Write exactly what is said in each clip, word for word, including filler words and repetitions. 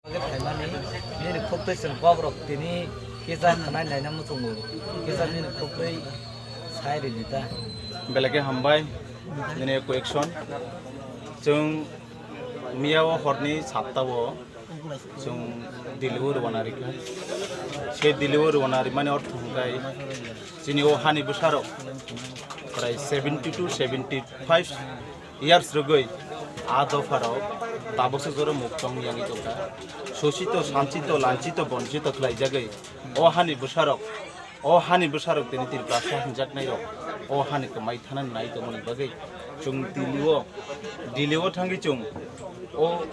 Phaimani nini khuktwi chwng kokrok tini kisa khwnai naina muchungo, kisa nini khuktwi sai ridi ta. Belai khe hambai nini question. Chwng miya o horni satta o chwng Delhi o rwna rikha. Se Delhi o rwna rimani ortho hwnkhe chini o hani bwsarok prai seventy to seventy five years rwgwi a dopharok tabukse jora muk tong yangwi tongkha. Sochito, sanchito, lanchito, bonchito khlaijagwi o hani bwsarok, o hani bwsarok tini Tiprasa hinjaknairok o hani kwmai thana nai tongmani bagwi chwng Delhi o, Delhi o thangwi chwng o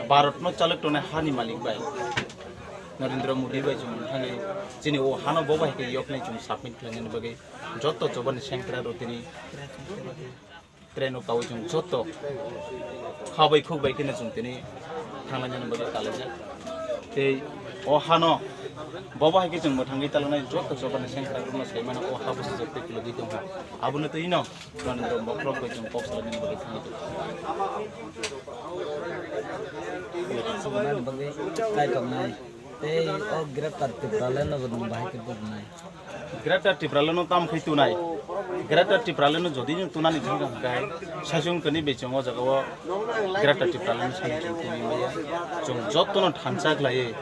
Bharat no chalok tongnai hani malik bai Narendra Modi bai chwng thangwi chini o hano bo bai khe yoknai chwng submit khlainani bagwi joto chobani sengkra rok tini train o kawi chwng joto kha bai khuk bai kheno chwng tini thanglainani bagwi kalaijak. Tei o hano bobo hai khe chwng mwthangwi taloknai joto chobani sengkrak rokno sai mano o ha bwsajak tei kwlwgwi tongkha. Abono twi no Narendra Modi rok bai chwng kok salainani bagwi thangwi tongkha. Bagwi kaitornai tei o Greater Tipraland no bo nwng bahai khe tubunai. Greater Tipraland no tam khai tunai. Greater Tipraland no jodi nw tunani thang hwnkhe saichung kani bechong o jaga o Greater Tipraland sani chwng tini maya. Chwng joto no thansa khlaiwi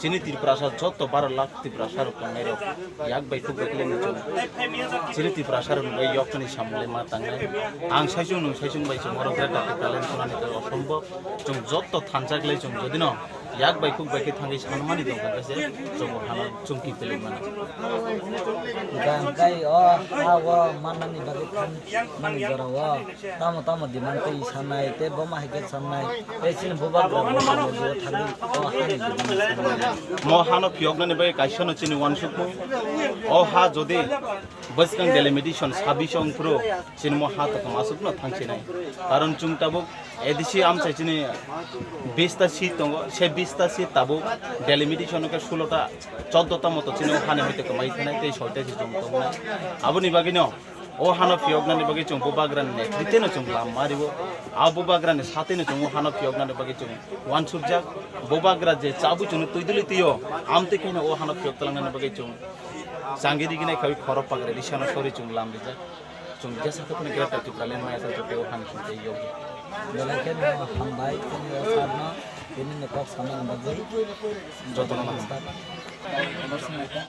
chini Tiprasa joto baro lakh Tiprasa rok tongnai rok yak bai khuk bai khlai chwng chini Tiprasa rok bai yok tani samung le ma tangnai. Ang saichung nwng saichung bai chwng oro Greater Tipraland tunani khe osombo. Chwng joto thansa khlai chwng jodi no yak bai khuk bai khe thangwi sanmani tongkha khe se chwng o hano chwng kiphilwi mano. Hwnkhe o ha o mannani bagwi thanmani jora o tamo tamo demand twi sanai tei bo ma hai khe sanai tei chini bubagra bo thangwi o hani demand sanai. Mo hano phiyoknani bagwi kaisa no chini uansukmung o ha jodi bwskang delimitation sabbish wng phuru chini mo ha tongma aswk no thangsinai. Karon chwng tabuk A D C amchai chini bish ta seat tongo, se bish ta seat tabuk delimitation hwnkhe sulo ta, chordo ta moto chini o hani hoite kwmai thanai tei soi ta se chwng tongnai. Aboni bagwino o hano phiyoknani bagwi chwng bubagrani netrite no chwng lam ma riwo. A bubagrani sate no chwng o hano phiyoknani bagwi chwng uansukjak. Bubagra je chabwi chwngno twi dwlwi twi o, amtwi khaino o hano phiyok twlangnani bagwi chwng changwi riginai khawi khorok pagre risano sori chwng lam rijak. Chwng jesa khe phano Greater Tipraland maya thang tei o hani hwn tei yogi. Belai kheno hambai chini o sir no, tini ni kok samani bagwi. Jotono hambai.